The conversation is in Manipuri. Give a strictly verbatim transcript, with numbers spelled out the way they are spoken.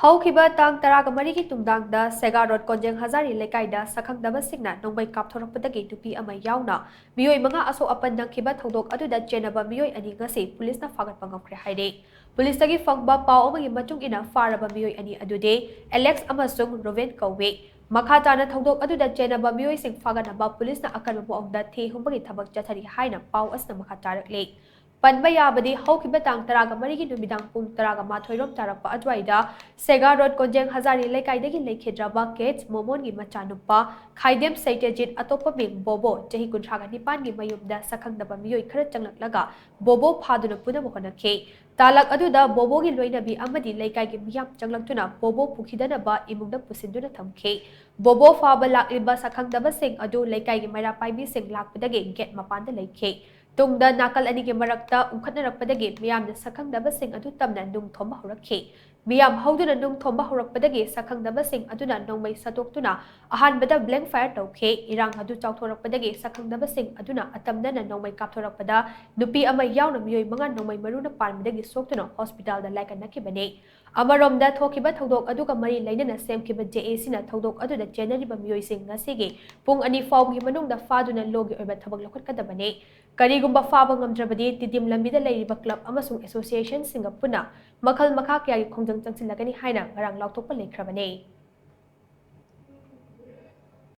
ꯍꯧꯈꯤꯕ ꯇꯥꯡ ꯇꯔꯥꯒ ꯃꯔꯤꯒꯤ ꯅꯨꯡꯗꯥꯡꯗ ꯁꯦꯒꯥ ꯔꯣꯗ ꯀꯣꯟꯖꯦꯡ ꯍꯖꯥꯔꯤ ꯂꯩꯀꯥꯏꯗ ꯁꯛꯈꯪꯗꯕꯁꯤꯡꯅ ꯅꯣꯡꯃꯩ ꯀꯥꯞꯊꯣꯔꯛꯄꯗꯒꯤ ꯅꯨꯄꯤ ꯑꯃ ꯌꯥꯎꯅ ꯃꯤꯑꯣꯏ ꯃꯉꯥ ꯑꯁꯣꯛ ꯑꯄꯟ ꯅꯪꯈꯤꯕ ꯊꯧꯗꯣꯛ ꯑꯗꯨꯗ ꯆꯦꯟꯅꯕ ꯃꯤꯑꯣꯏ ꯑꯅꯤ ꯉꯁꯤ ꯄꯨꯂꯤꯁꯅ ꯐꯥꯒꯠꯄ ꯉꯝꯈ꯭ꯔꯦ ꯍꯥꯏꯔꯦ꯫ ꯄꯨꯂꯤꯁꯇꯒꯤ ꯐꯪꯕ ꯄꯥꯎ ꯑꯃꯒꯤ ꯃꯇꯨꯡ ꯏꯟꯅ ꯐꯥꯔꯕ ꯃꯤꯑꯣꯏ ꯑꯅꯤ ꯑꯗꯨꯗꯤ ꯑꯦꯂꯦꯛꯁ ꯑꯃꯁꯨꯡ ꯔꯨꯕꯦꯟ ꯀꯧꯏ꯫ ꯃꯈꯥ ꯇꯥꯅ ꯊꯧꯗꯣꯛ ꯑꯗꯨꯗ ꯆꯦꯟꯅꯕ ꯃꯤꯑꯣꯏꯁꯤꯡ ꯐꯥꯒꯠꯅꯕ ꯄꯨꯂꯤꯁꯅ ꯑꯀꯟꯕ ꯃꯑꯣꯡꯗ ꯊꯤ ꯍꯨꯝꯕꯒꯤ ꯊꯕꯛ ꯆꯠꯊꯔꯤ ꯍꯥꯏꯅ ꯄꯥꯎ ꯑꯁꯤꯅ ꯃꯈꯥ ꯇꯥꯔꯛꯂꯤ꯫ ꯄꯟꯕ ꯌꯥꯕꯗꯤ ꯍꯧꯈꯤꯕ ꯇꯥꯡ ꯇꯔꯥꯒ ꯃꯔꯤꯒꯤ ꯅꯨꯃꯤꯗꯥꯡ ꯄꯨꯡ ꯇꯔꯥꯒ ꯃꯥꯊꯣꯏ ꯔꯣꯝ ꯇꯥꯔꯛꯄ ꯑꯗꯨꯋꯥꯏꯗ ꯁꯦꯒꯥ ꯔꯣꯗ ꯀꯣꯟꯖꯦꯡ ꯍꯖꯥꯔꯤ ꯂꯩꯀꯥꯏꯗꯒꯤ ꯂꯩꯈꯤꯗ꯭ꯔꯕ ꯀꯦꯠꯁ ꯃꯣꯃꯣꯟꯒꯤ ꯃꯆꯥꯅꯨꯄꯥ ꯈꯥꯏꯗꯦꯝ ꯁꯩꯇ꯭ꯌꯖꯤꯠ ꯑꯇꯣꯞꯄ ꯃꯤꯡ ꯕꯣꯕꯣ ꯆꯍꯤ ꯀꯨꯟꯊ꯭ꯔꯥꯒ ꯅꯤꯄꯥꯟꯒꯤ ꯃꯌꯨꯝꯗ ꯁꯛꯈꯪꯗꯕ ꯃꯤꯑꯣꯏ ꯈꯔ ꯆꯪꯂꯛꯂꯒ ꯕꯣꯕꯣ ꯐꯥꯗꯨꯅ ꯄꯨꯅꯕ ꯍꯣꯠꯅꯈꯤ꯫ ꯇꯥꯂꯛ ꯑꯗꯨꯗ ꯕꯣꯕꯣꯒꯤ ꯂꯣꯏꯅꯕꯤ ꯑꯃꯗꯤ ꯂꯩꯀꯥꯏꯒꯤ ꯃꯤꯌꯥꯝ ꯆꯪꯂꯛꯇꯨꯅ ꯕꯣꯕꯣ ꯄꯨꯈꯤꯗꯅꯕ ꯏꯃꯨꯡꯗ ꯄꯨꯁꯤꯟꯗꯨꯅ ꯊꯝꯈꯤ꯫ ꯕꯣꯕꯣ ꯐꯥꯕ ꯂꯥꯛꯂꯤꯕ ꯁꯛꯈꯪꯗꯕꯁꯤꯡ ꯑꯗꯨ ꯂꯩꯀꯥꯏꯒꯤ ꯃꯩꯔꯥ ꯄꯥꯏꯕꯤꯁꯤꯡ ꯂꯥꯛꯄꯗꯒꯤ ꯒꯦꯠ ꯃꯄꯥꯟꯗ ꯂꯩꯈꯤ꯫ ꯇꯨꯡꯗ ꯅꯥꯀꯜ ꯑꯅꯤꯒꯤ ꯃꯔꯛꯇ ꯎꯪꯈꯠꯅꯔꯛꯄꯗꯒꯤ ꯃꯤꯌꯥꯝꯅ ꯁꯛꯈꯪꯗꯕꯁꯤꯡ ꯑꯗꯨ ꯇꯝꯅ ꯅꯨꯡ ꯊꯣꯝꯕ ꯍꯧꯔꯛꯈꯤ꯫ ꯃꯤꯌꯥꯝ ꯍꯧꯗꯨꯅ ꯅꯨꯡ ꯊꯣꯝꯕ ꯍꯧꯔꯛꯄꯗꯒꯤ ꯁꯛꯈꯪꯗꯕꯁꯤꯡ ꯑꯗꯨꯅ ꯅꯣꯡꯃꯩ ꯁꯠꯇꯣꯛꯇꯨꯅ ꯑꯍꯥꯟꯕꯗ blank fire ꯇꯧꯈꯤ꯫ ꯏꯔꯥꯡ ꯑꯗꯨ ꯆꯥꯎꯊꯣꯔꯛꯄꯗꯒꯤ ꯁꯛꯈꯪꯗꯕꯁꯤꯡ ꯑꯗꯨꯅ ꯑꯇꯝꯅꯅ ꯅꯣꯡꯃꯩ ꯀꯥꯞꯊꯣꯔꯛꯄꯗ ꯅꯨꯄꯤ ꯑꯃ ꯌꯥꯎꯅ ꯃꯤꯑꯣꯏ ꯃꯉꯥ ꯅꯣꯡꯃꯩ ꯃꯔꯨꯅ ꯄꯥꯟꯕꯗꯒꯤ ꯁꯣꯛꯇꯨꯅ ꯍꯣꯁꯄꯤꯇꯥꯜꯗ ꯂꯥꯏꯀꯠꯅꯈꯤꯕꯅꯤ꯫ ꯑꯃꯔꯣꯝꯗ ꯊꯣꯛꯈꯤꯕ ꯊꯧꯗꯣꯛ ꯑꯗꯨꯒ ꯃꯔꯤ ꯂꯩꯅꯅ ꯁꯦꯝꯈꯤꯕ JACꯅ ꯊꯧꯗꯣꯛ ꯑꯗꯨꯗ ꯆꯦꯟꯅꯔꯤꯕ ꯃꯤꯑꯣꯏꯁꯤꯡ ꯉꯁꯤꯒꯤ ꯄꯨꯡ ꯑꯅꯤ ꯐꯥꯎꯕꯒꯤ ꯃꯅꯨꯡꯗ ꯐꯥꯗꯨꯅ ꯂꯣꯒꯤ ꯑꯣꯏꯕ ꯊꯕꯛ ꯂꯧꯈꯠꯀꯗꯕꯅꯤ꯫ ꯀꯔꯤꯒꯨꯝꯕ ꯐꯥꯕ ꯉꯝꯗ꯭ꯔꯕꯗꯤ ꯇꯤꯗꯤꯝ ꯂꯝꯕꯤꯗ ꯂꯩꯔꯤꯕ club ꯑꯃꯁꯨꯡ associationꯁꯤꯡꯒ ꯄꯨꯟꯅ ꯃꯈꯜ ꯃꯈꯥ ꯀꯌꯥꯒꯤ ꯈꯣꯡꯖꯪ ꯆꯪꯁꯤꯜꯂꯒꯅꯤ ꯍꯥꯏꯅ ꯉꯔꯥꯡ ꯂꯥꯎꯊꯣꯛꯄ ꯂꯩꯈ꯭ꯔꯕꯅꯤ꯫